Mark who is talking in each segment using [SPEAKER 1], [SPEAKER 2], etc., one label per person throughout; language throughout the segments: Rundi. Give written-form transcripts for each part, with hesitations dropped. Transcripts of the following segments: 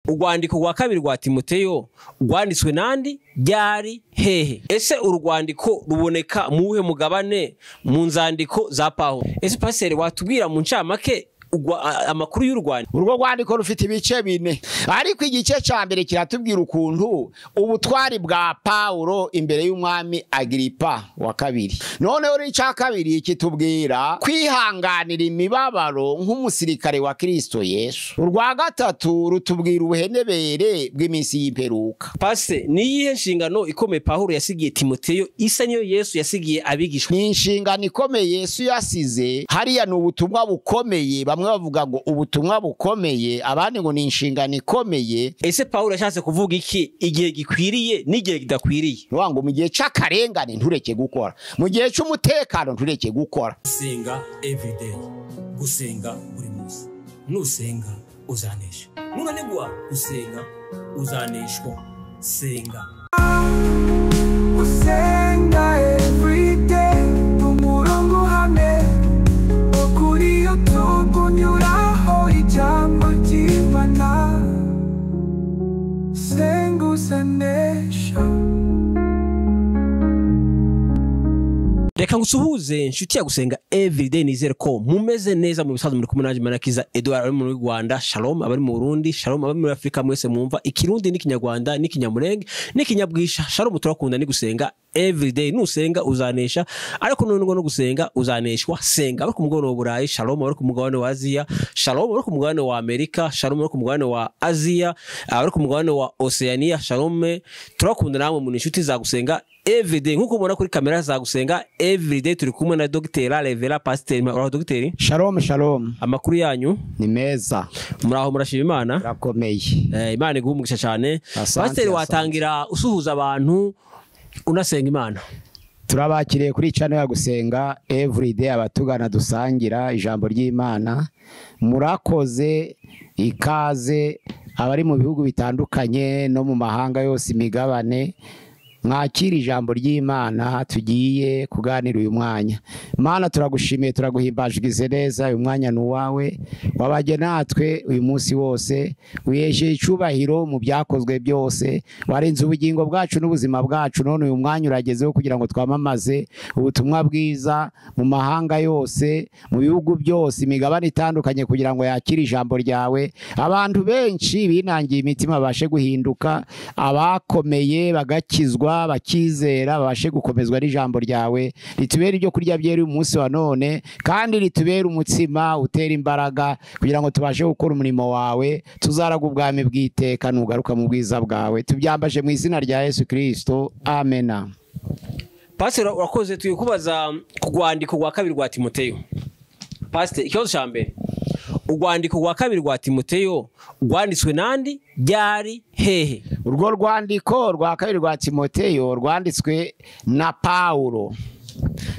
[SPEAKER 1] Urwandiko rwa kabiri rwa Timoteyo rwanditswe nandi ryari hehe? Ese urwandiko ruboneka muhe mugabane mu nzandiko za Pawulo? Ese paseri watubwira mu ncamake amakuru y'u Rwanda?
[SPEAKER 2] Urwo rwandiko rufite ibice bine, ariko igice ca mbere kiratubwira ukuntu ubutwari bwa Pawulo imbere y'umwami Agripa wa kabiri. Noneho ica kabiri kitubwira kwihanganira imibabaro nk'umusirikare wa Kristo Yesu. Urwa gatatu rutubwira ubuhenebere bw'iminsi y'imperuka.
[SPEAKER 1] Pase, ni iyihe nshingano ikomeye Pawulo yasigiye Timoteyo isa niyo Yesu yasigiye abigishwa?
[SPEAKER 2] Ni inshingano ikomeye Yesu yasize. Hariya ni ubutumwa bukomeye, bamwe bavuga ngo ubutumwa bukomeye, abandi ngo ni inshingano ikomeye.
[SPEAKER 1] Ese Pawulo yashatse kuvuga iki igihe gikwiriye n'igihe kidakwiriye?
[SPEAKER 2] Ngo mu gihe c'akarengane ntureke gukora, mu gihe c'umutekano ntureke gukora.
[SPEAKER 3] Gusenga everyday, gusenga buri munsi. Nusenga uzanesha, nunanigwa gusenga uzaneshwa. Senga.
[SPEAKER 4] Gusenga everyday, umurongo hamwe kuri YouTube unyuraho ijambo ry'Imana. Senga uzanesha.
[SPEAKER 1] Reka ngusuhuze inshuti ya Gusenga Everyday, nizere ko mumeze neza mu bisanzwe. Muri kumwe nanjye Manakiza Edouard, ari mu Rwanda, shalom abari mu Burundi, shalom abari muri Afrika, mwese mwumva ikirundi n'ikinyarwanda n'ikinyamurenge n'ikinyabwisha. Shalom, turakunda ni Gusenga Everyday. Nusenga uzanesha, ariko none ngo no gusenga uzaneshwa. Senga abari ku mugabane wa Burayi, shalom abari ku mugabane wa Aziya, shalom abari ku mugabane wa Amerika, shalom abari ku mugabane wa Aziya, abari ku mugabane wa Oceania, shalom. Turakunda namwe mu inshuti za Gusenga Everyday. Nkuko mubona kuri kamera za Gusenga Everyday, turi kumwe na Dr. Revera Pasteur. Uraho Dr.?
[SPEAKER 2] Shalom, shalom.
[SPEAKER 1] Amakuru yanyu
[SPEAKER 2] ni meza.
[SPEAKER 1] Muraho, murashima Imana?
[SPEAKER 2] Rakomeye.
[SPEAKER 1] Imana iguhe umugisha cyane. Pasteur, watangira usuhuza abantu unasenga Imana.
[SPEAKER 2] Turabakiriye kuri channel ya Gusenga Everyday, abatugana dusangira ijambo ry'Imana. Murakoze, ikaze abari mu bihugu bitandukanye no mu mahanga yose imigabane. Mwakira ijambo ry'Imana tugiye kuganira uyu mwanya. Mana, turagushimiye, turaguhimbaje neza. Uyu mwanya ni uwawe, wabajye natwe uyu munsi wose, wiheshe icubahiro mu byakozwe byose, warinze ubugingo bwacu n'ubuzima bwacu. None uyu mwanya uragezeho kugira ngo twamamaze ubutumwa bwiza mu mahanga yose, mu bihugu byose, imigabane itandukanye, kugira ngo yakire ijambo ryawe. Abantu benshi binangiye imitima babashe guhinduka, abakomeye bagakizwa, bakizera, babashe gukomezwa n'ijambo ryawe. Ritubere ibyo kurya byera uyu munsi wa none, kandi ritubere umutsima utera imbaraga kugira ngo tubashe gukora umurimo wawe, tuzaraga ubwami bw'iteka nugaruka mu bwiza bwawe. Tubyambaje mu izina rya Yesu Kristo, amena.
[SPEAKER 1] Pastor, urakoze. Tugiye kubaza ku rwandiko rwa kabiri rwa Timoteyo. Pastor, ikibazo cya mbere, urwandiko rwa kabiri rwa Timoteyo rwanditswe nandi ryari hehe?
[SPEAKER 2] Urwo rwandiko rwa kabiri rwa Timoteyo rwanditswe na Pawulo.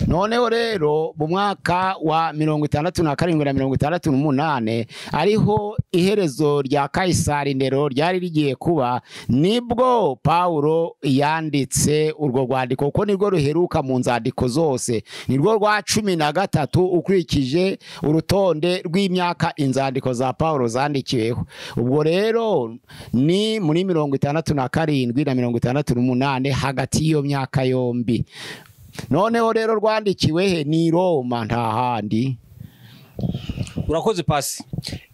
[SPEAKER 2] Noneho rero mu mwaka wa 67 na 68, ariho iherezo rya Kaisari Nero ryari rigiye kuba, nibwo Pawulo yanditse urwo rwandiko, kuko nirwo ruheruka mu nzandiko zose. Nirwo rwa 13 ukurikije urutonde rw'imyaka inzandiko za Pawulo zandikiweho. Ubwo rero ni muri 67 na 68, hagati y'iyo myaka yombi. Noneho rero rwandikiwe he? Ni Roma, nta handi.
[SPEAKER 1] Urakoze pasi.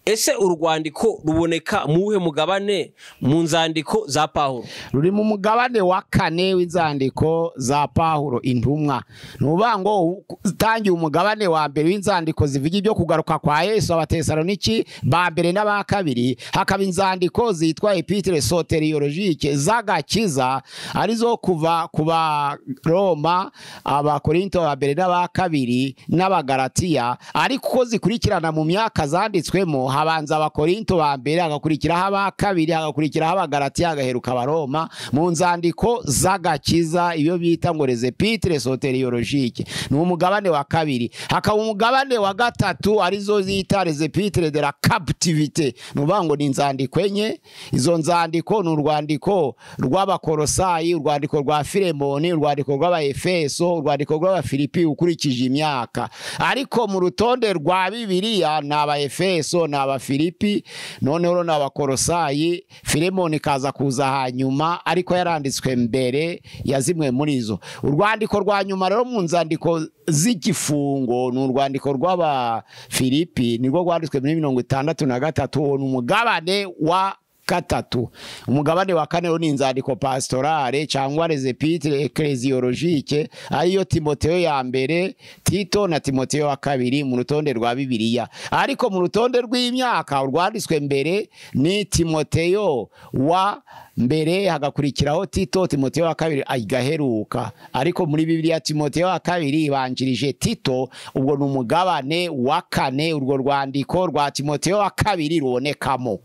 [SPEAKER 1] Ese urwandiko ruboneka muhe mugabane mu nzandiko za Pawulo?
[SPEAKER 2] Ruri mu mugabane wa kane w'inzandiko za Pawulo intumwa. Nuvuga ngo utangiye umugabane wa mbere w'inzandiko zivuga ibyo kugaruka kwa Yesu, Abatesaloniki ba mbere n'aba kabiri, hakaba inzandiko zitwa Epitre soteriologique z'agakiza, arizo kuva kuba Roma, Abakorinto ba mbere n'aba kabiri n'Abagalatiya, ariko zikurikirana mu myaka zanditswemo. Habanza Abakorinto ba mbere, hagakurikiraho aba kabiri, hagakurikiraho Abagalatiya, hagaheruka Abaroma. Mu nzandiko z'agakiza iyo bita ngo les epitres soteriologiques ni umugabane wa kabiri. Hakaba umugabane wa gatatu arizo zita les epitres de la captivité, nuvuga ngo ni inzandiko enye. Izo nzandiko ni urwandiko rw'Abakolosayi, urwandiko rwa Filemoni, urwandiko rw'Abaefeso, urwandiko rw'Abafilipi ukurikije imyaka. Ariko mu rutonde rwa Bibiliya ni Abaefeso, ni Abafilipi, noneho n'Abakorosayi. Filemoni kaza kuza hanyuma, ariko yaranditswe mbere ya zimwe muri zo. Urwandiko rwa nyuma rero mu nzandiko z'igifungo ni urwandiko rw'Abafilipi, nirwo rwanditswe muri 63. Uwo ni umugabane wa gatatu. Umugabane wa kane ni inzandiko pastorale cyangwa les épîtres ecclésiologiques, ariyo Timoteyo ya mbere, Tito na Timoteyo wa kabiri mu rutonde rwa Bibiliya. Ariko mu rutonde rw'imyaka urwanditswe mbere ni Timoteyo wa mbere, hagakurikiraho Tito, Timoteyo wa kabiri agaheruka. Ariko muri Bibiliya Timoteyo wa kabiri ibanjirije Tito, ubwo ni umugabane wa kane urwo rwandiko rwa Timoteyo wa kabiri rubonekamo.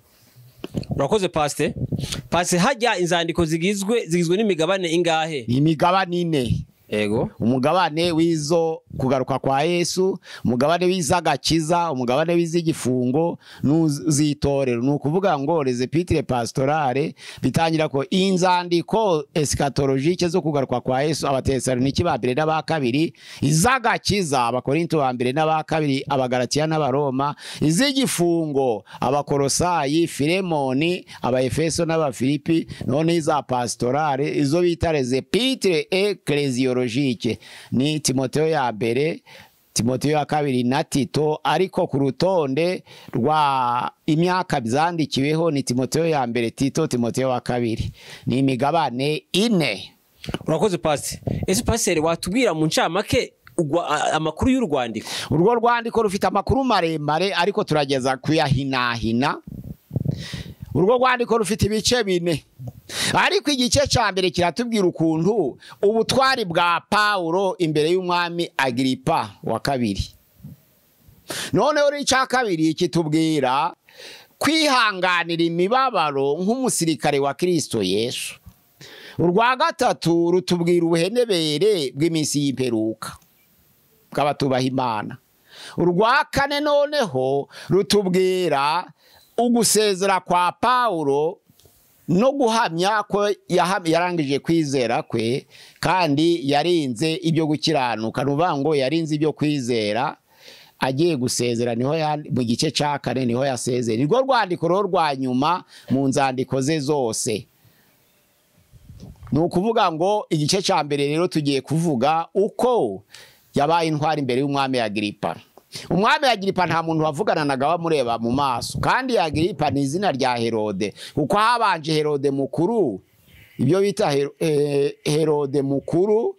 [SPEAKER 1] Urakoze Pastor. Pastor, hajya inzandiko zigizwe n'imigabane ingahe?
[SPEAKER 2] Imigabane ine.
[SPEAKER 1] Ego.
[SPEAKER 2] Umugabane w'izo kugaruka kwa Yesu, umugabane w'izagakiza, umugabane w'izigifungo n'uzitorero. Ni ukuvuga ngo les épîtres pastorales bitangira ko inzandiko eschatologique zo kugaruka kwa Yesu, Abatesaloniki ba mbere n'aba kabiri, izagakiza Abakorinto ba mbere n'aba kabiri, Abagalatiya n'Abaroma, izigifungo Abakorosayi, Filemoni, Abaefeso n'Abafilipi, none iza pastorale izo bita les épîtres ecclésiologiques ni Timoteyo ya mbere, Timoteyo ya kabiri na Tito. Ariko ku rutonde rwa imyaka byandikiriweho ni Timoteyo ya mbere, Tito, Timoteyo wa kabiri. Ni imigabane ine.
[SPEAKER 1] Urakoze Pastor. Ese Pastor, watubwira mu ncamake amakuru y'urwandiko?
[SPEAKER 2] Urwo rwandiko rufite amakuru maremare, ariko turageza kuyahinahina. Urwo rwandiko rufite ibice bine, ariko igice cya mbere kiratubwira ukuntu ubutwari bwa Paulo imbere y'umwami Agripa wa kabiri. Noneho icya kabiri kitubwira kwihanganira imibabaro nk'umusirikare wa Kristo Yesu. Urwa gatatu rutubwira ubuhenebere bw'iminsi y'imperuka bw'abatubaha Imana. Urwa kane noneho rutubwira ugusezera kwa Paulo no guhamya ko yarangije kwizera kwe, kandi yarinze ibyo gukiranuka. Nuvuga ngo yarinze ibyo kwizera agiye gusezera, niho mu gice cya kane niho yasezera. Nirwo rwandiko rwo rwa nyuma mu nzandiko ze zose. Ni ukuvuga ngo igice cya mbere rero tugiye kuvuga uko yabaye intwari imbere y'umwami Agripa. Umwami Agripa nta muntu wavugana naga bamureba mu maso, kandi Agripa ni izina rya Herode, kuko habanje Herode mukuru, ibyo bita Herode mukuru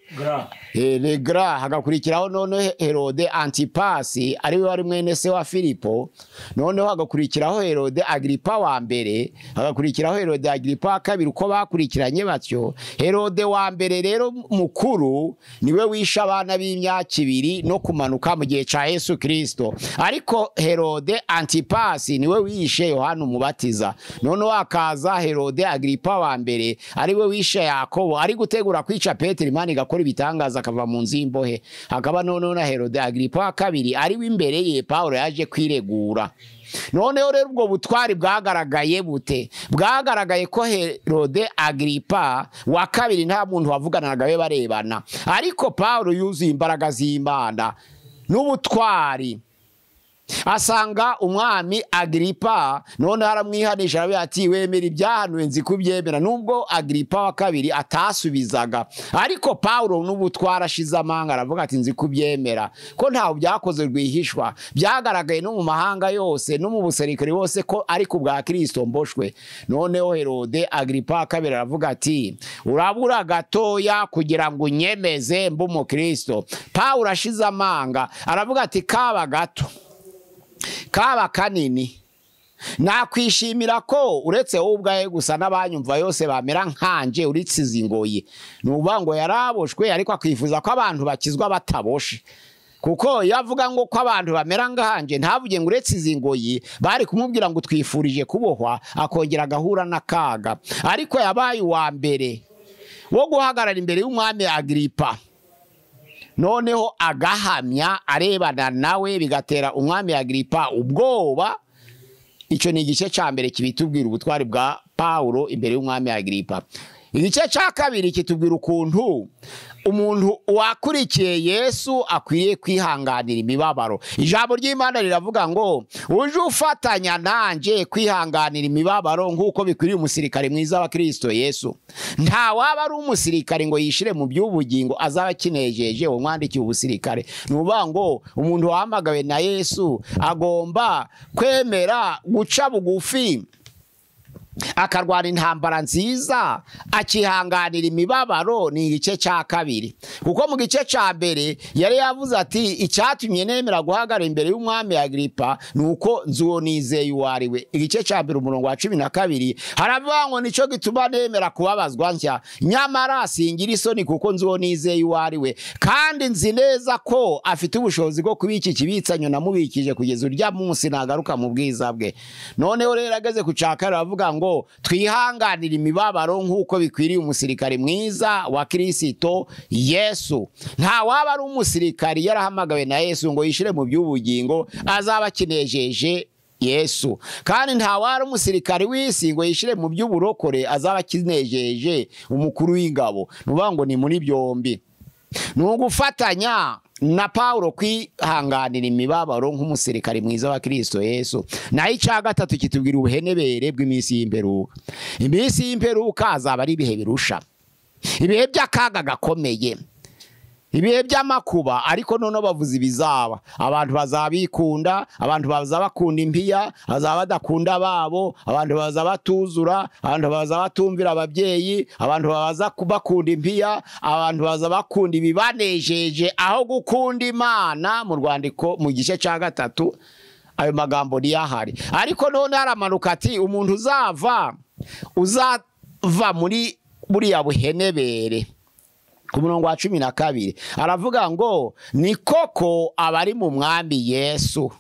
[SPEAKER 2] le Grand, hagakurikiraho none Herode Antipasi ariwe wari mwene se wa Filipo, noneho hagakurikiraho Herode Agripa wa mbere, hagakurikiraho Herode Agripa wa kabiri. Uko bakurikiranye batyo, Herode wa mbere rero mukuru niwe wisha abana b'imyaka ibiri no kumanuka mu gihe ca Yesu Kristo, ariko Herode Antipasi niwe wishe Yohana Umubatiza. Noneho hakaza Herode Agripa wa mbere ariwe wishe Yakobo ari gutegura kwica Petero, Imana igakora ibitangaza akava mu nzu y'imbohe. Hakaba noneho na Herode Agripa wa kabiri ari imbere ye Paulo yaje kwiregura. Noneho rero ubwo butwari bwagaragaye bute? Bwagaragaye ko Herode Agripa wa kabiri nta muntu wavuganaga be barebana, ariko Paulo yuzuye imbaraga z'Imana n'ubutwari, asanga umwami Agripa, none aramwihanisha aravuga ati wemera ibyahanuwe nzi kubyemera. Nubwo Agripa wa kabiri atasubizaga, ariko Paulo n'ubutwara ashize amanga aravuga ati nzi kubyemera ko ntawe byakoze rwihishwa, byagaragaye no mu mahanga yose no mu busirikare bose ko ari ku bwa Kristo mboshwe. Noneho Herode Agripa wa kabiri aravuga ati urabura gatoya kugira ngo unyemeze mbe umukristo. Paulo ashize amanga aravuga ati kaba gato kaba kanini, nakwishimira ko uretse wowe ubwawe gusa n'abanyumva yose bamera nkanje uretse izi ngoyi. Nuvuga ngo yaraboshwe, ariko akwifuza ko abantu bakizwa bataboshe, kuko iyo avuga ngo ko abantu bamera nkanje ntavuge ngo uretse izi ngoyi, bari kumubwira ngo twifurije kubohwa, akongera agahura n'akaga. Ariko yabaye uwa mbere wo guhagarara imbere y'umwami Agripa, noneho agahamya arebana nawe, bigatera umwami Agripa ubwoba. Icyo ni igice cya mbere kibitubwira ubutwari bwa Paulo imbere y'umwami Agripa. Igice cya kabiri kitubwira ukuntu umuntu wakurikiye Yesu akwiye kwihanganira imibabaro. Ijambo ry'Imana riravuga ngo uje ufatanya nanje kwihanganira imibabaro nk'uko bikwiriye umusirikare mwiza wa Kristo Yesu. Nta waba ari umusirikare ngo yishire mu by'ubugingo azaba akinejeje umwandikiye ubusirikare. Ni ukuvuga ngo umuntu wahamagawe na Yesu agomba kwemera guca bugufi, akarwana intambara nziza, akihanganira imibabaro. Ni igice cya kabiri, kuko mu gice cya mbere yari yavuze ati icyatumye nemera guhagarara imbere y'umwami Agripa ni uko nzi uwo nizeye uwo ari we. Igice cya mbere umurongo wa 12 haravuga ngo nicyo gituma nemera kubabazwa nshya, nyamara singira isoni kuko nzi uwo nizeye uwo ari we, kandi nzi neza ko afite ubushobozi bwo kubika ikibitsanyo namubikije kugeza urya munsi nagaruka mu bwiza bwe. Noneho rero ageze ku cya kabiri aravuga ngo twihanganira imibabaro nk'uko bikwiriye umusirikare mwiza wa Kristo Yesu. Nta waba ari umusirikari yarahamagawe na Yesu ngo yishire mu by'ubugingo azaba akinejeje Yesu, kandi nta wari umusirikari w'isi ngo yishire mu by'uburokore azaba akinejeje umukuru w'ingabo. Nuvuga ngo ni muri byombi, ni ugufatanya na Paulo kwihanganira imibabaro nk'umusirikari mwiza wa Kristo Yesu. Naho icya gatatu kitubwira ubuhenebere bw'iminsi y'imperuka. Iminsi y'imperuka azaba ari ibihe birusha, ibihe by'akaga gakomeye, ibihe by'amakuba. Ariko noneho bavuze ibizaba, abantu bazabikunda, abantu bazabakunda impiya, bazaba badakunda babo, abantu bazabatuzura, abantu bazabatumvira ababyeyi, abantu baza bakunda impiya, abantu bazabakunda ibibanejeje aho gukunda Imana. Mu rwandiko mu gice cya gatatu ayo magambo ntiyahari, ariko none haramanuka ati umuntu uzava muri buriya buhenebere. Ku murongo wa 12 aravuga ngo ni koko abari mu mwami Yesu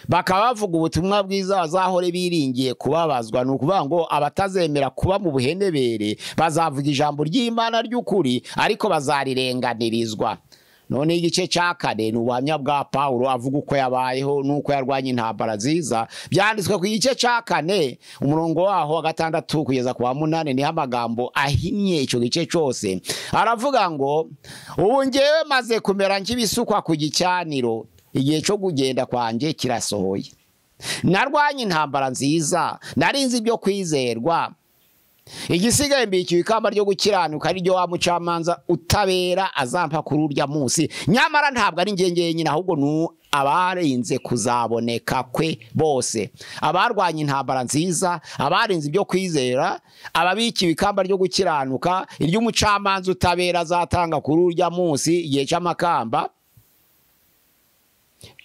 [SPEAKER 2] bakaba bavuga ubutumwa bwiza bazahore biringiye kubabazwa. Ni ukuvuga ngo abatazemera kuba mu buhenebere bazavuga ijambo ry'Imana ry'ukuri, ariko bazarirenganirizwa. None igice cya kane ni ubuhamya bwa Paulo avuga uko yabayeho n'uko yarwanye intambara nziza. Byanditswe ku gice cya kane umurongo waho wa 6 kugeza ku wa 8, niho amagambo ahinnye icyo gice cyose. Aravuga ngo ubu ngewe maze kumera nk'ibisukwa ku gicaniro, igihe cyo kugenda kwanjye kirasohoye. Narwanye intambara nziza, narinze ibyo kwizerwa, igisigaye mbikiwe ikamba ryo gukiranuka ari ryo wa mucamanza utabera azampa kuri urya munsi. Nyamara ntabwo ari njye njyenyine, ahubwo ni abarinze kuzaboneka kwe bose, abarwanya intambara nziza, abarinze ibyo kwizera, ababikiwe ikamba ryo gukiranuka iry'umucamanza utabera azatanga kuri urya munsi igihe cy'amakamba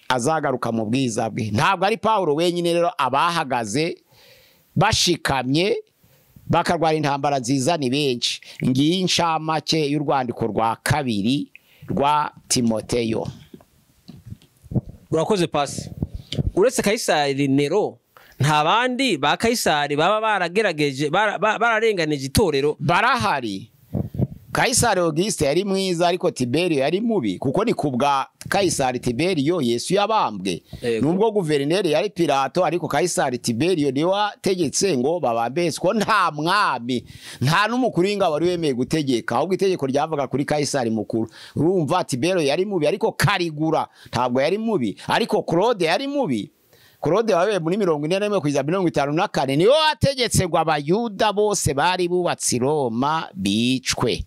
[SPEAKER 2] azagaruka mu bwiza bwe. Ntabwo ari Paulo wenyine rero, abahagaze bashikamye bakarwara intambara nziza ni benshi. Ngiyi incamake y'urwandiko rwa kabiri rwa Timoteyo.
[SPEAKER 1] Urakoze pasi. Uretse Kayisari Nero, nta bandi ba Kayisari baba baragerageje bararenganije itorero?
[SPEAKER 2] Barahari. Kayisari Auguste yari mwiza, ariko Tiberio yari mubi, kuko ni kubwa Kayisari Tiberio Yesu yabambwe. Nubwo guverineri yari Pilato, ariko Kayisari Tiberio niwe wategetse ngo babambe, ko nta mwami nta n'umukuru w'ingabo wari wemeye gutegeka, ahubwo itegeko ryavuga kuri Kayisari mukuru. Urumva Tiberio yari mubi, ariko Caligula ntabwo yari mubi, ariko Claude yari mubi. Claude wabaye muri 41 kugeza 54 niwe wategetse ngo abayuda bose bari bubatse Roma bicwe.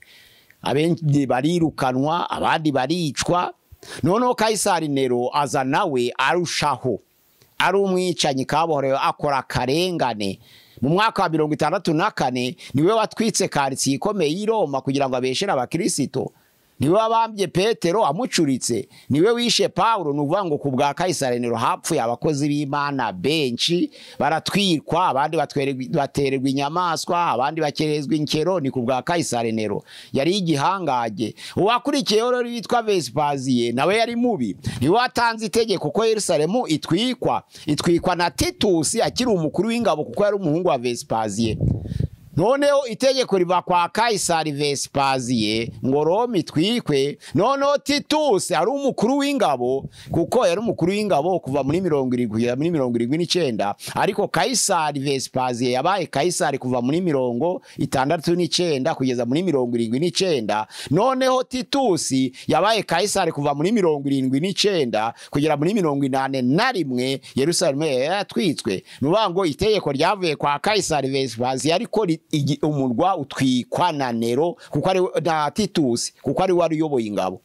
[SPEAKER 2] Abenshi barirukanwa, abandi baricwa. Noneho Kayisari Nero aza nawe arushaho, ari umwicanyi kabuhariwe, akora akarengane. Mu mwaka wa 64 niwe watwitse karitsiye ikomeye y'i Roma kugira ngo abeshere abakirisito. Niwe wabambye Petero amucuritse, niwe wishe Paulo. Ni ukuvuga ngo ku bwa Kayisari Nero hapfuye abakozi b'Imana benshi, baratwikwa, abandi batererwa inyamaswa, abandi bakerezwa inkero. Ni ku bwa Kayisari Nero, yari igihangage. Uwakurikiyeho rero witwa Vespasien nawe yari mubi, niwe watanze itegeko ko Yerusalemu itwikwa na Titus akiri umukuru w'ingabo, kuko yari umuhungu wa Vespasien. Noneho itegeko riva kwa Kaisari Vespasiye ngo Roma itwikwe. Noneho Titus ari umukuru w'ingabo, kuko yari umukuru w'ingabo kuva muri 70 kugera muri 79, ariko Kaisari Vespasiye yabaye Kaisari kuva muri 69 kugeza muri 79. Noneho Titus yabaye Kaisari kuva muri 79 kugera muri 81. Yerusalemu yatwitswe. Nuvuga ngo itegeko ryavuye kwa Kaisari Vespasiye, ariko umurwa utwikwa na Nero, kuko ari na Titus, kuko ari wari uyoboye ingabo.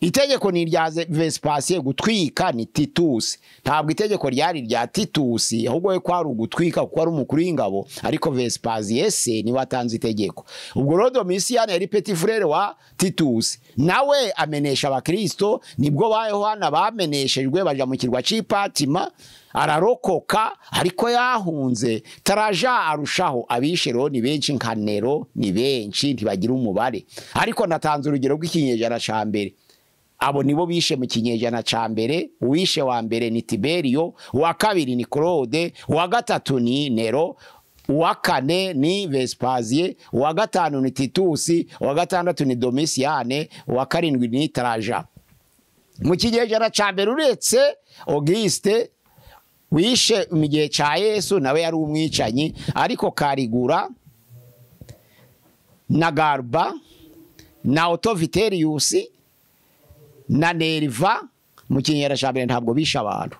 [SPEAKER 2] Itegeko ni irya Vespasiye, gutwika ni Titus. Ntabwo itegeko ryari rya Titus, ahubwo we kwari ugutwika kuko ari umukuru w'ingabo, ariko Vespasiye se ni watanze itegeko. Ubwo rero Domitian yari petit frere wa Titus, nawe amenesha abakristo. Nibwo ba Yohana bameneshejwe baja mu kirwa cy'Ipatima, ararokoka ariko yahunze. Taraja arushaho, abishe rero ni benshi nka Nero, ni benshi ntibagira umubare. Ariko natanze urugero rw'ikinyejana ca mbere. Abo nibo bishe mu kinyejana ca mbere. Uwishe wa mbere ni Tiberio, uwa kabiri ni Claude, uwa gatatu ni Nero, uwa kane ni Vespasiye, uwa gatanu ni Titus, uwa gatandatu ni Domitiane, uwa karindwi ni Trajan. Mu kinyejana ca mbere uretse Auguste wishe mu gihe ca Yesu, nawe yari umwicanyi, ariko Caligula na Garba na Otto Vitellius na Nerva mu kinyejana ca mbere ntabwo bishe abantu.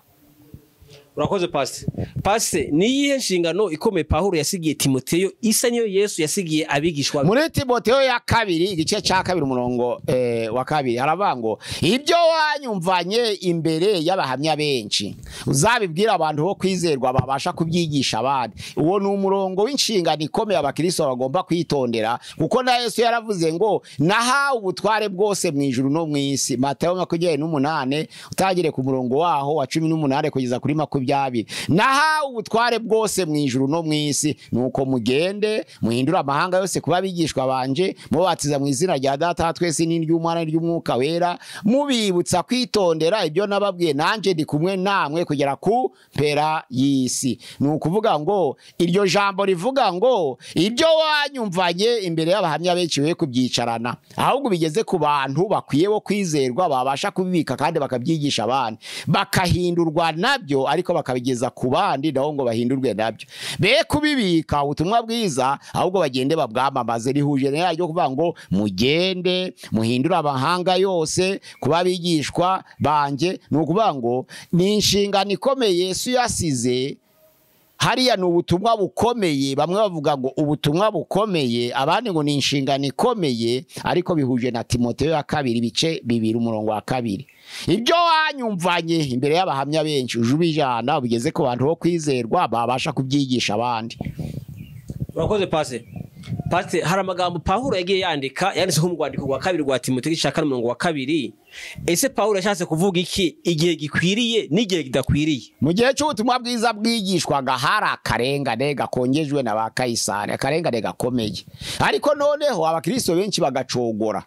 [SPEAKER 1] Urakoze Pastor. Pastor, ni iyihe nshingano ikomeye Pawulo yasigiye Timoteyo isa niyo Yesu yasigiye abigishwa be?
[SPEAKER 2] Muri Timoteyo ya kabiri igice cya kabiri umurongo wa kabiri haravuga ngo ibyo wanyumvanye imbere y'abahamya benshi uzabibwira abantu bo kwizerwa babasha kubyigisha abandi. Uwo ni umurongo w'inshingano ikomeye abakristo bagomba kwitondera, kuko na Yesu yaravuze ngo nahawe ubutware bwose mu ijuru no mu isi. Matayo 28 utangire ku murongo waho wa 18 kugeza kuri 20. Nahawe ubutware bwose mu ijuru no mu isi, nuko mugende muhindura amahanga yose kuba abigishwa banje, mubatiza mu izina rya Data twese n'iry'Umwana n'iry'Umwuka Wera, mubibutsa kwitondera ibyo nababwiye, nanje ndi kumwe namwe kugera ku mpera y'isi. Ni ukuvuga ngo iryo jambo rivuga ngo ibyo wanyumvanye imbere y'abahamya benshi we kubyicarana, ahubwo bigeze ku bantu bakwiye bo kwizerwa babasha kubibika kandi bakabyigisha abandi, bakahindurwa nabyo, ariko bakabigeza ku bandi naho ngo bahindurwe nabyo. Be kubibika ubutumwa bwiza, ahubwo bagende babwamamaze. Rihuje ryo kuvuga ngo mugende muhindura amahanga yose kuba abigishwa banje. Ni ukuvuga ngo ni inshingano ikomeye Yesu yasize. Hariya ni ubutumwa bukomeye, bamwe bavuga ngo ubutumwa bukomeye, abandi ngo ni inshingano ikomeye, ariko bihuje na Timoteyo ya kabiri ibice 2 umurongo wa 2. Ibyo wanyumvanye imbere y'abahamya benshi uje ubijana ubigeze ku bantu bo kwizerwa babasha kubyigisha abandi.
[SPEAKER 1] Urakoze Pastor. Pastor, hari amagambo Pawulo yagiye yandika, yanditse mu rwandiko rwa kabiri rwa Timoteyo igice cya 4 umurongo wa 2. Ese Pawulo yashatse kuvuga iki igihe gikwiriye n'igihe kidakwiriye?
[SPEAKER 2] Mu gihe cy'ubutumwa bwiza bwigishwaga hari akarengane gakongejwe na ba Kaisari, akarengane gakomeye, ariko noneho abakristo benshi bagacogora.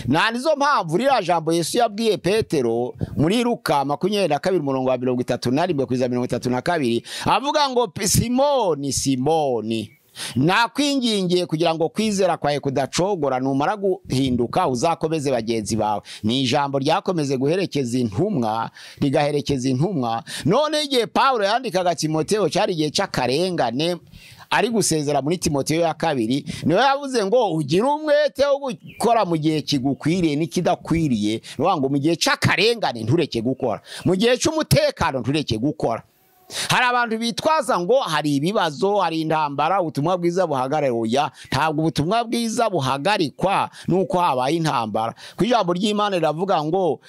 [SPEAKER 2] Na nizo mpamvu ririya jambo Yesu yabwiye Petero muri Luka 22 umurongo wa 31 kugeza 32, avuga ngo Simoni, Simoni, nakwingingiye kugira ngo kwizera kwawe kudacogora, numara guhinduka uzakomeze bagenzi bawe. Ni ijambo ryakomeze guherekeza intumwa, rigaherekeza intumwa. None igihe Pawulo yandikaga Timoteyo cyari igihe cy'akarengane, ari gusezera muri Timoteyo ya kabiri, niwe yavuze ngo ugire umwete wo gukora mu gihe kigukwiriye n'ikidakwiriye. Nuvuga ngo mu gihe cy'akarengane ntureke gukora, mu gihe cy'umutekano ntureke gukora. Hari abantu bitwaza ngo hari ibibazo, hari intambara, ubutumwa bwiza buhagarare. Oya, ntabwo ubutumwa bwiza buhagarikwa nuko habaye intambara. Ku ijambo ry'Imana riravuga ngo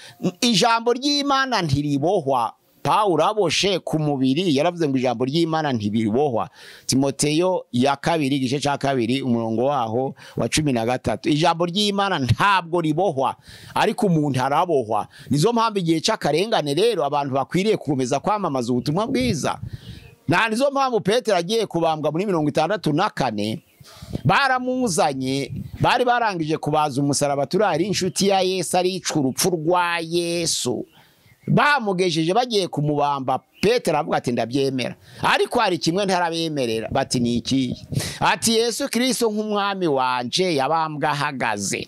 [SPEAKER 2] ijambo ry'Imana ntiribohwa. Pawulo aboshe ku mubiri yaravuze ngo ijambo ry'Imana ntiribohwa. Timoteyo ya kabiri igice cya 2 umurongo waho wa 13. Ijambo ry'Imana ntabwo ribohwa, ariko umuntu arabohwa. Nizo mpamvu igihe cy'akarengane rero abantu bakwiriye gukomeza kwamamaza ubutumwa bwiza. Na nizo mpamvu Petero agiye kubambwa muri 64 baramuzanye, bari barangije kubaza umusaraba, turari inshuti ya Yesu aricwa urupfu rwa Yesu. Bamugejeje bagiye kumubamba, Petero avuga ati ndabyemera, ariko hari kimwe ntarabemerera. Bati ni ikihe? Ati Yesu Kristo nk'umwami wanje yabambwe ahagaze,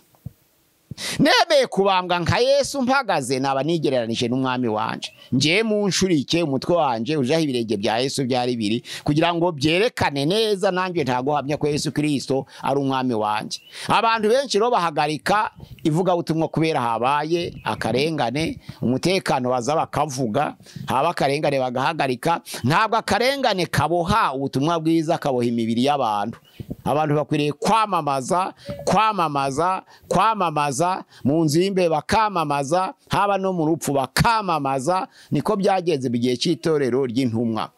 [SPEAKER 2] nemeye kubambwa nka Yesu mpagaze, naba nigereranije n'umwami wanje. Ngiye mu nshurike umutwe wanje ujaho ibirenge bya Yesu byari biri, kugira ngo byerekane neza nanjye ntaguhamya ko Yesu Kristo ari umwami wanje. Abantu benshi rero bahagarika ivugabutumwa kubera habaye akarengane, umutekano baza bakavuga, haba akarengane bagahagarika. Ntabwo akarengane kaboha ubutumwa bwiza, kaboha imibiri y'abantu. Abantu bakwiriye kwamamaza, kwamamaza, kwamamaza mu nzu y'imbehe bakamamaza, haba no mu rupfu bakamamaza. Niko byagenze mu gihe cy'itorero ry'intumwa.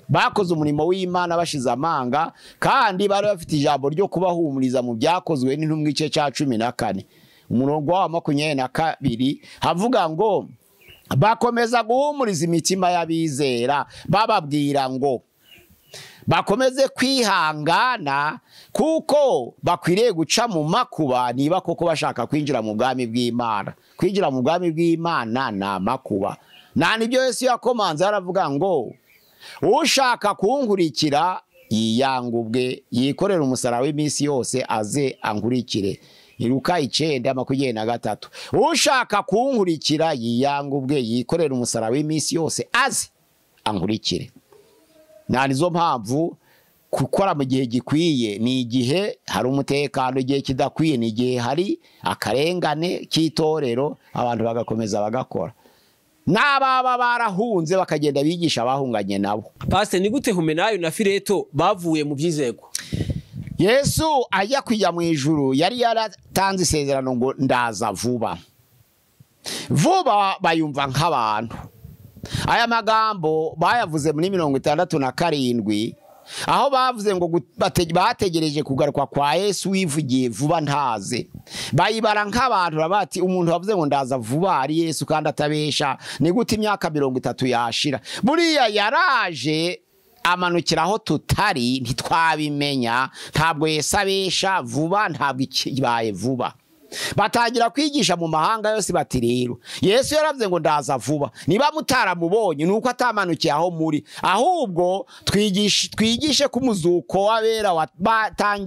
[SPEAKER 2] Bakoze umurimo w'Imana bashize amanga, kandi bari bafite ijambo ryo kubahumuriza mu byakozwe n'intumwa igice cya 14 umurongo wa 22 havuga ngo bakomeza guhumuriza imitima y'abizera bababwira ngo bakomeze kwihangana kuko bakwiriye guca mu makuba niba koko bashaka kwinjira mu bwami bw'Imana. Kwinjira mu bwami bw'Imana ni amakuba. Nta nibyo Yesu yakomanze aravuga ngo ushaka kunkurikira yiyanga ubwe, yikorera umusaraba w'iminsi yose aze ankurikire. Luka 9:23. Ushaka kunkurikira yiyanga ubwe, yikorera umusaraba w'iminsi yose aze ankurikire. Nta nizo mpamvu gukora mu gihe gikwiye ni igihe hari umutekano, igihe kidakwiye ni igihe hari akarengane k'itorero, abantu bagakomeza bagakora. N'ababa barahunze bakagenda bigisha abahunganye nabo.
[SPEAKER 1] Pastor, ni gute Humenayo na Fileto bavuye mu byizego?
[SPEAKER 2] Yesu ajya kujya mu ijuru yari yaratanze isezerano ngo ndaza vuba. Vuba bayumva nk'abantu. Aya magambo bayavuze muri 67, aho bavuze ngo bategereje kugaruka kwa Yesu wivugiye vuba ntaze. Bayibara nk'abantu bati umuntu wavuze ngo ndaza vuba ari Yesu kandi atabesha, ni gute imyaka 30 yashira? Buriya yaraje amanukira aho tutari ntitwabimenya. Ntabwo Yesu abesha, vuba ntabwo ikibaye vuba. Batangira kwigisha mu mahanga yose bati rero Yesu yaravuze ngo ndaza vuba, niba mutaramubonye nuko atamanukiye aho muri, ahubwo twigishe ku muzuko w'abera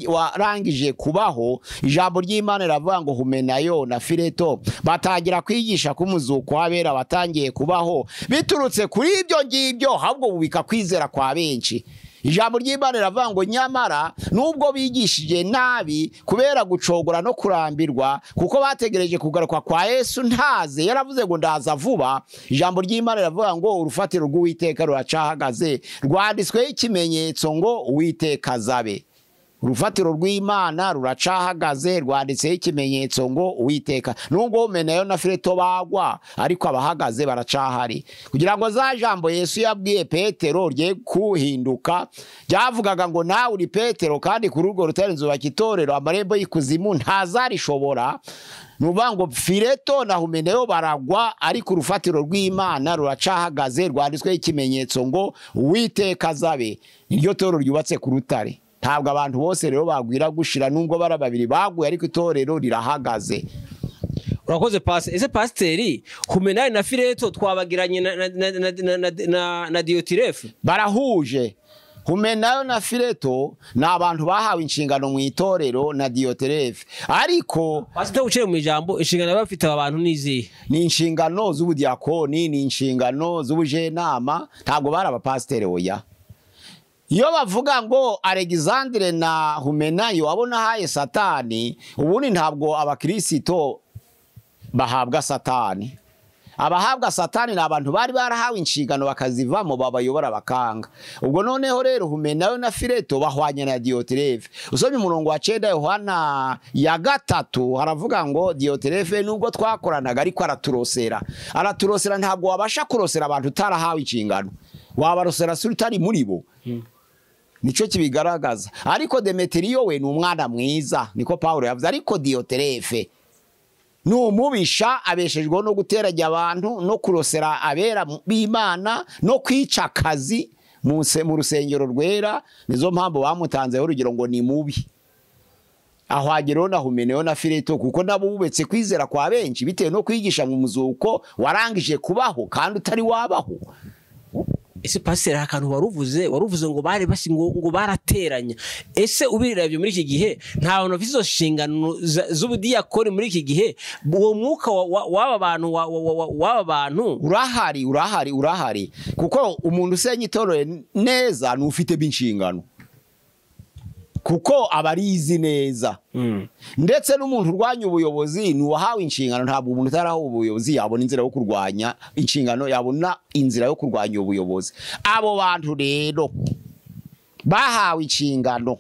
[SPEAKER 2] warangije kubaho. Ijambo ry'Imana riravuga ngo Humenayo na Fileto batangira kwigisha ku muzuko w'abera watangiye kubaho biturutse kuri ibyo ngibyo, ahubwo bubika kwizera kwa benshi. Ijambo ry'Imana riravuga ngo nyamara nubwo bigishije nabi kubera gucogora no kurambirwa, kuko bategereje kugaruka kwa Yesu ntaze, yaravuze ngo ndaza vuba. Ijambo ry'Imana riravuga ngo urufatiro rw'Uwiteka ruracahagaze, rwanditsweho ikimenyetso ngo Uwiteka azabe. Urufatiro rw'Imana ruracahagaze, rwanditseho ikimenyetso ngo Uwiteka. Nubwo Humenayo na Fileto bagwa, ariko abahagaze baracahari. Kugira ngo za jambo Yesu yabwiye Petero rye kuhinduka, ryavugaga ngo nawe uri Petero kandi kuri urwo rutare nzubaka itorero, amarembo y'ikuzimu ntazarishobora. Nuvuga ngo Fileto na Humenayo baragwa, ariko urufatiro rw'Imana ruracahagaze, rwanditsweho ikimenyetso ngo Uwiteka azabe. Iryo torero ryubatse ku rutare. Ntabwo abantu bose rero bagwira gushira, nubwo bara babiri baguye, ariko itorero rirahagaze.
[SPEAKER 1] Urakoze pastor. Ese pasiteri, Humenayo na Fileto twabagiranye na Diotirefe
[SPEAKER 2] barahuje. Humenayo na Fileto ni abantu bahawe inshingano mu itorero na Diotirefe, ariko
[SPEAKER 1] pastor ucire mu ijambo, inshingano bafite abantu nizihe?
[SPEAKER 2] Ni inshingano z'ubudiakoni, ni inshingano z'ubujenama, ntabwo bari abapasiteri. Oya, iyo bavuga ngo Alexandre na Humenayo abona haye Satani, ubundi ntabwo abakirisito bahabwa Satani. Abahabwa Satani ni abantu bari barahawe inshingano bakazivamo, babayobora bakanga. Ubwo noneho rero Humenayo na Fileto bahwanye na Diotirefe. Usomye umurongo wa 9 Yohana ya 3 haravuga ngo Diotirefe nubwo twakoranaga ariko araturosera. Araturosera, ntabwo wabasha kurosera abantu utarahawe inshingano. Wabarosera se utari muri bo. Nico kibigaragaza. Ariko Demetrio we ni umwana mwiza, niko Paulo yavuze. Ariko Diotirefe ni umubisha, abeshejweho no guteranya abantu no kurosera abera b'Imana no kwica akazi mu rusengero rwera. Nizo mpamvu bamutanzeho urugero ngo ni mubi. Aho na Humenayo na Fileto, kuko nabo bubetse kwizera kwa benshi bitewe no kwigisha mu muzuko warangije kubaho kandi utari wabaho.
[SPEAKER 1] Ese pasiteri, hari akantu waruvuze ngo bari basi ngo barateranya. Ese ubiravye muri iki gihe, nta bantu bafite izo nshingano z'ubudiyakoni muri iki gihe? Uwo mwuka w'aba bantu w'aba bantu
[SPEAKER 5] Urahari, urahari, urahari, kuko umuntu usenya itorero neza ni ufite inshingano, kuko aba arizi neza. Ndetse n'umuntu urwanya ubuyobozi ni uwahawe inshingano. Ntabwo umuntu utarahawe ubuyobozi yabona inzira yo kurwanya inshingano, yabona inzira yo kurwanya ubuyobozi. Abo bantu rero bahawe inshingano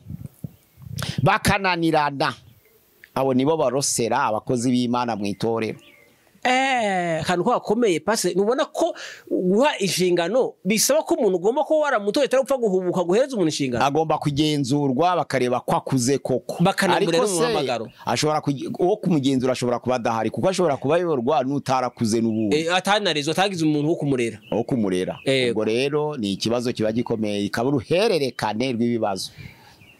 [SPEAKER 5] bakananirana, abo nibo barosera abakozi b'Imana mu itorero.
[SPEAKER 1] Akantu ko gakomeye, pase. Ntubona ko guha inshingano bisaba ko umuntu ugomba kuba waramutoye, atari upfa guhubuka guhereza umuntu inshingano?
[SPEAKER 5] Agomba kugenzurwa, bakareba ko akuze koko.
[SPEAKER 1] Bakanamurera
[SPEAKER 5] Ariko se,
[SPEAKER 1] n'umuhamagaro.
[SPEAKER 5] Ashobora uwo kumugenzura ashobora kuba adahari, kuko ashobora kuba ayoborwa n'utarakuze n'ubundi.
[SPEAKER 1] Atanarezwe, atagize umuntu wo kumurera.
[SPEAKER 5] Wo kumurera. Ubwo rero ni ikibazo kiba gikomeye, ikaba uruhererekane rw'ibibazo.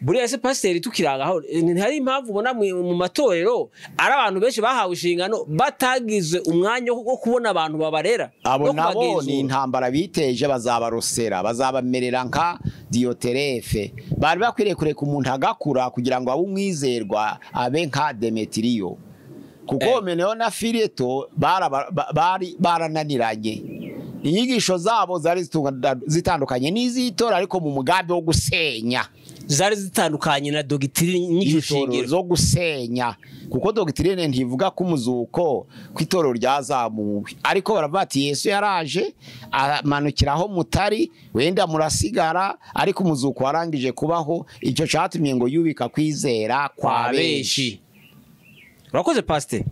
[SPEAKER 1] Buriya se pasiteri, tukiranga aho, ntihari impamvu ubona mu matorero ari abantu benshi bahawe inshingano batagize umwanya wo kubona abantu babarera
[SPEAKER 5] Abo
[SPEAKER 1] no
[SPEAKER 5] nabo
[SPEAKER 1] kubagenzura?
[SPEAKER 5] ni intambara biteje. Bazabarosera, bazabamerera nka Diyoterefe. Bari bakwiriye kureka umuntu agakura kugira ngo abe umwizerwa, abe nka Demetiriyo, kuko Meneo na Fileto bari barananiranye. Inyigisho zabo zari zitandukanye n'iz'itora, ariko mu mugambi wo gusenya.
[SPEAKER 1] Zari zitandukanye na doctrine, inyigisho
[SPEAKER 5] Itorero
[SPEAKER 1] shingiro.
[SPEAKER 5] Zo gusenya, kuko doctrine ntivuga ko umuzuko, ko itorero ryazamuwe, ariko baravuga ati Yesu yaraje amanukiraho mutari, wenda murasigara, ariko umuzuko warangije kubaho. Icyo cyatumye ngo yubika kwizera kwa benshi.
[SPEAKER 1] Urakoze, pasite.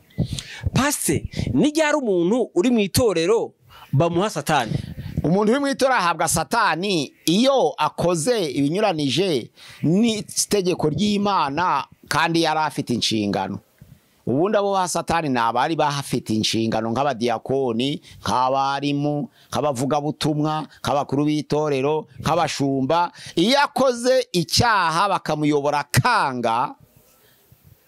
[SPEAKER 1] Pasite, nijya umuntu uri mu itorero bamuha Satani?
[SPEAKER 5] Umuntu uri mu itora ahabwa Satani iyo akoze ibinyuranije n'itegeko ry'Imana kandi yari afite inshingano. Ubundi abo ba Satani ni abari bahafite inshingano, nk'abadiyakoni, nk'abarimu, nk'abavugabutumwa, nk'abakuru b'itorero, nk'abashumba. Iyo akoze icyaha bakamuyobora akanga,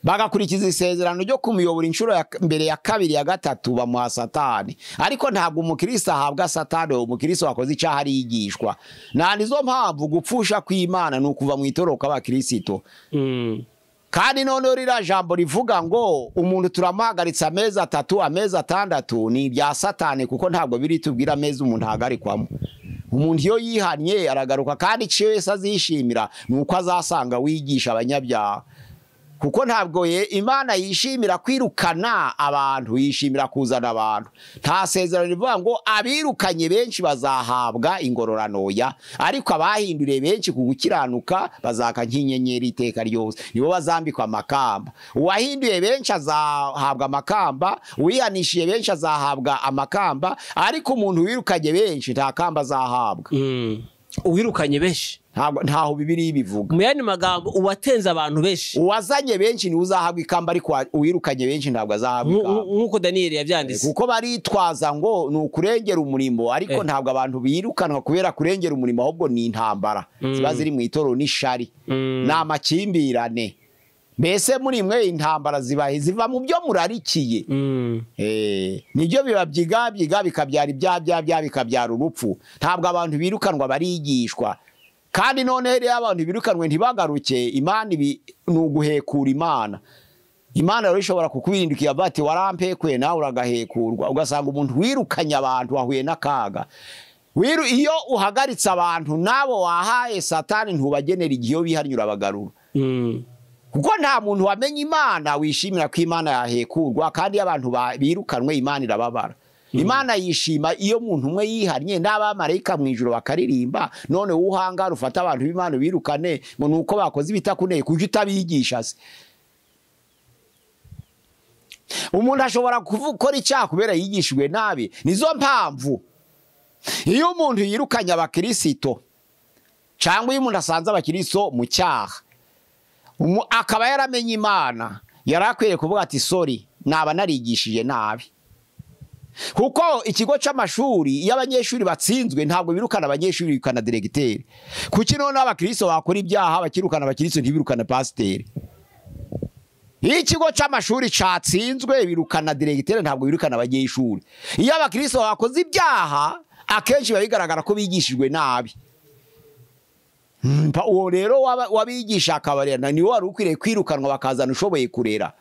[SPEAKER 5] bagakurikiza isezerano ryo kumuyobora inshuro ya mbere, ya kabiri, ya gatatu, bamuha Satani. Ariko ntabwo umukristo ahabwa Satani. Umukristo wakoze icyaha arigishwa. Nta nizo mpamvu gupfusha kw'Imana ni ukuva mu itorero kw'abakirisito. Kandi noneho ririya jambo rivuga ngo umuntu turamuhagaritse amezi 3, amezi 6, ni ibya Satani, kuko ntabwo biri tubwira amezi umuntu ahagarikwamo. Umuntu iyo yihannye aragaruka, kandi icyo wese azishimira ni uko azasanga wigisha abanyabyaha, kuko ntabwo ye Imana yishimira kwirukana abantu, yishimira kuzana abantu. Nta sezerano rivuga ngo abirukanye benshi bazahabwa ingororano ya, ariko abahinduriye benshi ku gukiranuka bazaka nk'inyenyeri iteka ryose, nibo bazambikwa amakamba. Uwahinduye benshi azahabwa amakamba, uwihanishiye benshi azahabwa amakamba, ariko umuntu wirukanye benshi nta kamba azahabwa.
[SPEAKER 1] Uwirukanye benshi?
[SPEAKER 5] Ntaho Bibiliya ibivuga.
[SPEAKER 1] Mu yandi magambo, uwatenze abantu benshi.
[SPEAKER 5] Uwazanye benshi niwe uzahabwa ikamba, ariko uwirukanye benshi ntabwo azahabwa ikamba.
[SPEAKER 1] Nk'uko Daniyeli yabyanditse.
[SPEAKER 5] Kuko baritwaza ngo ni ukurengera umurimo, ariko ntabwo abantu birukanwa kubera kurengera umurimo, ahubwo ni intambara ziba ziri mu itorero, n'ishari, ni amakimbirane. Mbese muri mwe intambara ziba ziva mu byo murarikiye. Nibyo biba byigabyiga, bikabyara ibyaha, bya bikabyara urupfu. Ntabwo abantu birukanwa, barigishwa. Kandi none rero abantu birukanwe ntibagaruke, Imana ibi ni uguhekura Imana. Imana rero ishobora kukwirindukira bati warampekuye, nawe uragahekurwa. Ugasanga umuntu wirukanye abantu wahuye n'akaga. Iyo uhagaritse abantu nabo wahaye Satani, ntubagenera igihe, iyo bihannye urabagarura, kuko nta muntu wamenye Imana wishimira ko Imana yahekurwa. Kandi iyo abantu birukanwe Imana irababara. Imana yishima iyo umuntu umwe yihannye, n'abamarayika mu ijuru bakaririmba. None uhangara ufata abantu b'Imana birukane ngo nuko bakoze ibitakuneye, kuko utabigisha se? Umuntu ashobora gukora icyaha kubera yigishijwe nabi. Nizo mpamvu iyo umuntu yirukanye abakirisito, cyangwa iyo umuntu asanze abakirisito mu cyaha, akaba yaramenye Imana, yari akwiriye kuvuga ati sorry, naba narigishije nabi. Kuko ikigo cy'amashuri, iyo abanyeshuri batsinzwe, ntabwo birukana abanyeshuri, birukana diregiteri. Kuki none abakristo bakora ibyaha bakirukana abakristo, ntibirukana pasiteri? Iyo ikigo cy'amashuri cyatsinzwe, birukana diregiteri, ntabwo birukana abanyeshuri. Iyo abakristo bakoze ibyaha Akenshi biba bigaragara ko bigishijwe nabi. Uwo rero wabigisha akabarera niwe wari ukwiriye kwirukanwa, bakazana ushoboye kurera.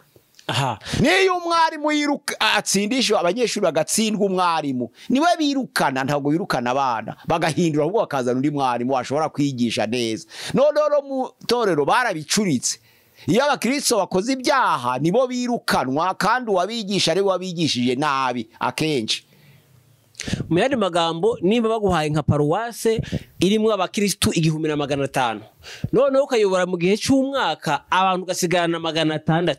[SPEAKER 5] Niyo umwarimu yiruka atsindisha abanyeshuri bagatsindwa, umwarimu niwe birukana, ntabwo birukana abana, bagahindura ahubwo bakazana undi mwarimu washobora kwigisha neza. Noneho mu torero barabicuritse, iyo abakristo bakoze ibyaha nibo birukanwa, kandi uwabigisha ari we wabigishije nabi akenshi.
[SPEAKER 1] Mu yandi magambo, niba baguhaye nka paruwase irimo abakristu 1500, noneho ukayobora mu gihe cy'umwaka abantu ugasigarana 600,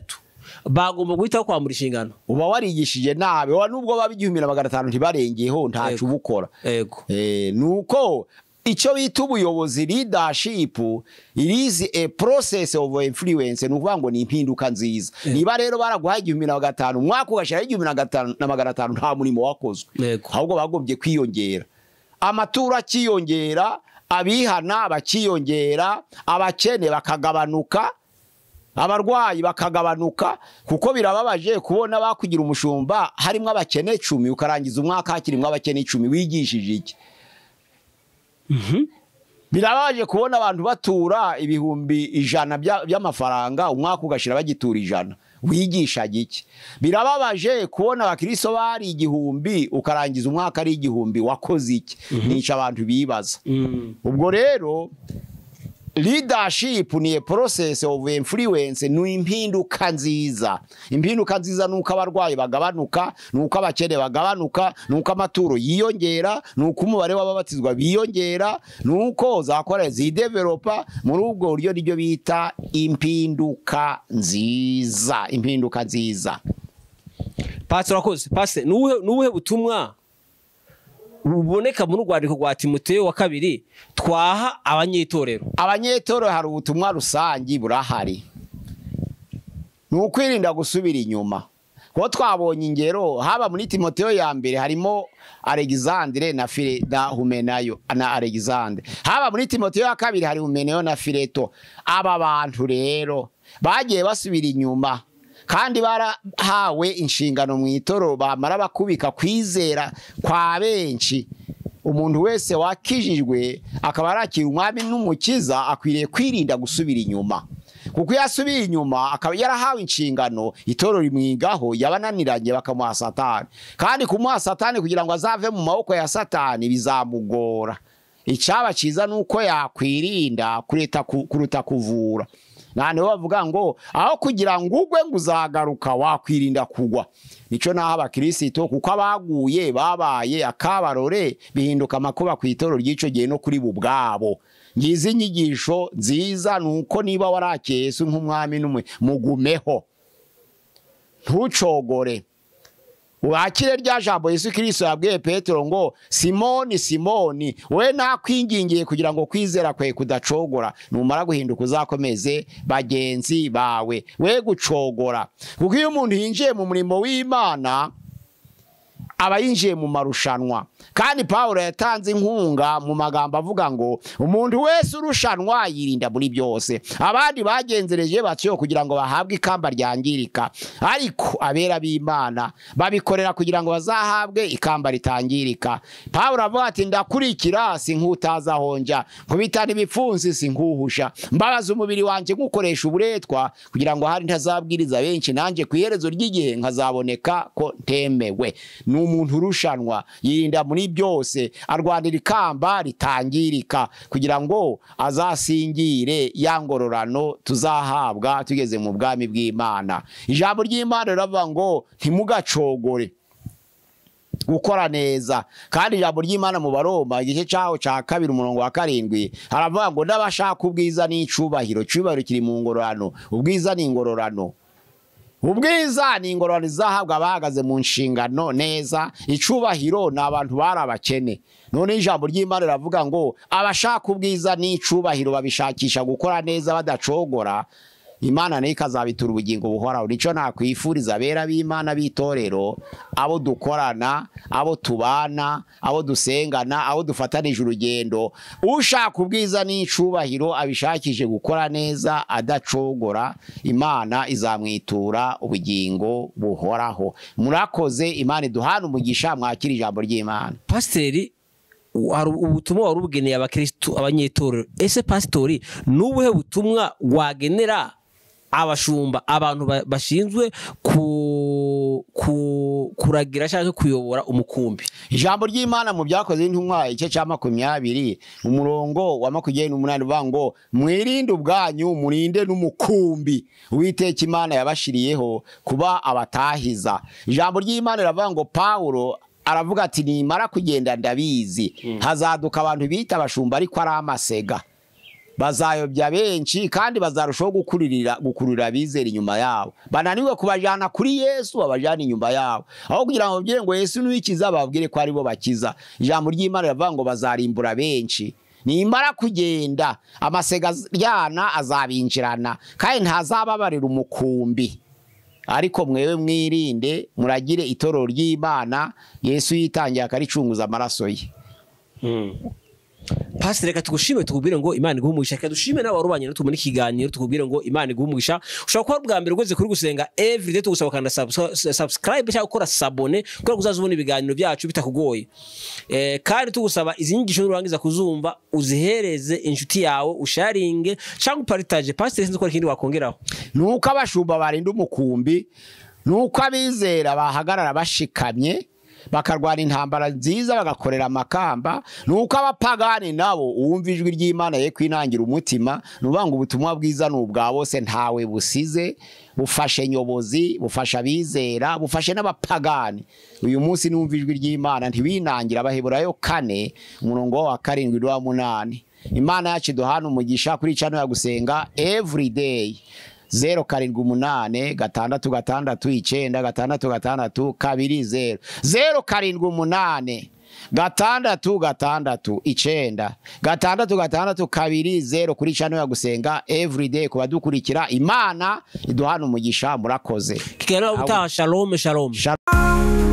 [SPEAKER 1] bagomba guhita kwambura inshingano.
[SPEAKER 5] Uba warigishije nabi, wa nubwo baba 1500 ntibarengeho, ntacu ubukora. Nuko icyo bita ubuyobozi, leadership, it is a process of influence, ni ukuvuga ngo ni impinduka nziza. Niba rero baraguhaye 1500, umwaka ugashira 1500, nta murimo wakozwe, ahubwo bagombye kwiyongera, amaturo akiyongera, abihana bakiyongera, abakene bakagabanuka, abarwayi bakagabanuka. Kuko birababaje kubona bakugira umushumba harimo abakene 10, ukarangiza umwaka hakirimo abakene 10, wigishije iki? Birababaje kubona abantu batura 100,000 by'amafaranga, umwaka ugashira bagitura 100, wigisha iki? Birababaje kubona abakristo bari 1000, ukarangiza umwaka ari 1000, wakoze iki? Nica abantu bibaza. Ubwo rero leadership ni a process of influence, ni impinduka nziza. Impinduka nziza nuko abarwayi bagabanuka, nuko abakene bagabanuka, nuko amaturo yiyongera, nuko umubare w'ababatizwa biyongera, nuko zakora zidevelopa. Muri ubwo buryo nibyo bita impinduka nziza, impinduka nziza.
[SPEAKER 1] Pastor wakoze, pastor, nubuhe butumwa buboneka mu rwandiko rwa Timoteyo wa kabiri twaha abanyetorero?
[SPEAKER 5] Abanyetorero hari ubutumwa rusangi burahari, ni ukwirinda gusubira inyuma. Kuko twabonye ingero haba muri Timoteyo ya mbere harimo Alexandre na na Humenayo na Alexandre, haba muri Timoteyo ya kabiri hari Humenayo na Fileto. Aba bantu rero bagiye basubira inyuma, kandi barahawe inshingano mu itoro, bamara bakubika kwizera kwa benshi. Umuntu wese wakijijwe akaba arakira umwami n'umukiza akwiriye kwirinda gusubira inyuma, kuko iyo asubiye inyuma akaba yarahawe inshingano, itoro rimwigaho, yabananiranye bakamuha Satani. Kandi kumuha Satani kugira ngo azave mu maboko ya Satani bizamugora. Icyaba cyiza nuko yakwirinda kuruta kuvura. Nane bavuga ngo aho kugira ngo ugwe ngo uzagaruka, wakwirinda kugwa. Nico naho abakristo, kuko abaguye babaye akabarore, bihinduka amakuba ku itoro ry'ico gihe no kuri bubwabo. Ngizi inyigisho nziza nuko niba warakeye Yesu nk'umwami n'umwe, mugumeho, ntucogore, wakire rya jambo Yesu Kristo yabwiye Petero ngo Simoni, Simoni, we nakwingingiye kugira ngo kwizera kwe kudacogora, numara guhinduka uzakomeze bagenzi bawe, we gucogora. Kuko iyo umuntu yinjiye mu murimo w'Imana aba yinjiye mu marushanwa. Kandi Paulo yatanze inkunga mu magambo avuga ngo umuntu wese urushanwa yirinda muri byose. Abandi bagenzereje batyo kugira ngo bahabwe ikamba ryangirika, ariko abera b'Imana babikorera kugira ngo bazahabwe ikamba ritangirika. Paulo avuga ati ndakurikira sinkutaza honja, nkubitana ibipfunsi sinkuhusha, mbabaza umubiri wanje nkukoresha uburetwa, kugira ngo hari ntazabwiriza benshi, nanje ku iherezo ry'igihe nkazaboneka ko ntemewe. Umuntu urushanwa yirinda muri byose, arwanira ikamba ritangirika, kugira ngo azasingire ya ngororano tuzahabwa tugeze mu bwami bw'Imana. Ijambo ry'Imana riravuga ngo ntimugacogore gukora neza. Kandi ijambo ry'Imana mu Baroma igice cyaho cya 2 umurongo wa 7 haravuga ngo n'abashaka ubwiza n'icubahiro, icubahiro kiri mu ngororano, ubwiza ni ingororano. Ubwiza ni ingororano izahabwa abahagaze mu nshingano neza, icubahiro ni abantu bari abakene. None ijambo ry'Imana riravuga ngo abashaka ubwiza n'icubahiro babishakisha gukora neza badacogora, Imana nayo ikazabitura ubugingo buhoraho. Nico nakwifuriza abera b'Imana b'itorero, abo dukorana, abo tubana, abo dusengana, abo dufatanije urugendo. Ushaka ubwiza n'icubahiro abishakije gukora neza adacogora, Imana izamwitura ubugingo buhoraho. Murakoze, Imana iduhana umugisha, mwakira ijambo ry'Imana.
[SPEAKER 1] Pasiteri, Hari ubutumwa wari ubugeneye abakristu, abanyetorero. Ese pasitori, n'ubuhe butumwa wagenera abashumba, abantu bashinzwe kuragira cyangwa kuyobora umukumbi?
[SPEAKER 5] Ijambo ry'Imana mu Byakoze Intumwa, igice cya 20, umurongo wa 28, uvuga ngo: "Mwirinde ubwanyu, murinde n'umukumbi Uwiteka Imana yabashiriyeho kuba abatahiza." Ijambo ry'Imana riravuga ngo, Pawulo aravuga ati: "Nimara kugenda, ndabizi hazaduka abantu bita abashumba ariko ari amasega, bazayobya benshi, kandi bazarushaho gukururira abizera inyuma yabo, bananiwe kubajana kuri Yesu babajana inyuma yabo. Aho kugira ngo babwire ngo Yesu niwikiza, bababwire ko aribo bakiza." Ijambo ry'Imana riravuga ngo bazarimbura benshi. Nimara kugenda, amasega ryana azabinjirana, kandi ntazababarira umukumbi. Ariko mwewe mwirinde, muragire itorero ry'Imana Yesu yitangiye akaricunguza amaraso ye.
[SPEAKER 1] Pastor, reka tugushime, tukubwire ngo Imana iguhe umugisha. Reka dushime nawe warubanye natwe muri kiganiro, tukubwire ngo Imana iguhe umugisha. Ushobora kuba bwa mbere ugeze kuri Gusenga Everyday, tugusaba kanda subscribe cyangwa gukora s'abonner kugira ngo uzaze ubona ibiganiro byacu bitakugoye. Kandi tugusaba, izi nyigisho nurangiza kuzumva, uzihereze inshuti yawe, usharinge cyangwa upartage. Pastor, sinzi ko hari ikindi wakongeraho.
[SPEAKER 5] Nuko abashumba barinda umukumbi, nuko abizera bahagarara bashikamye, bakarwana intambara nziza, bagakorera amakamba. Nuko abapagani nabo, uwumva ijwi ry'Imana ye kwinangira umutima. Ni ukuvuga ngo ubutumwa bwiza ni ubwa bose, ntawe busize. Bufashe nyobozi, bufasha abizera, bufashe n'abapagani. Uyu munsi numva ijwi ry'Imana, ntiwinangira. Abaheburayo 4, umurongo wa 7 n'uwa 8. Imana yacu iduhana umugisha kuri channel ya Gusenga Everyday. 0786696620, 0786696620, kuri channel ya Gusenga Everyday. Ku badukurikira, Imana iduhana umugisha, murakoze.
[SPEAKER 1] Kiganiro ubutaha. Shalom, shalom.
[SPEAKER 5] Shalom.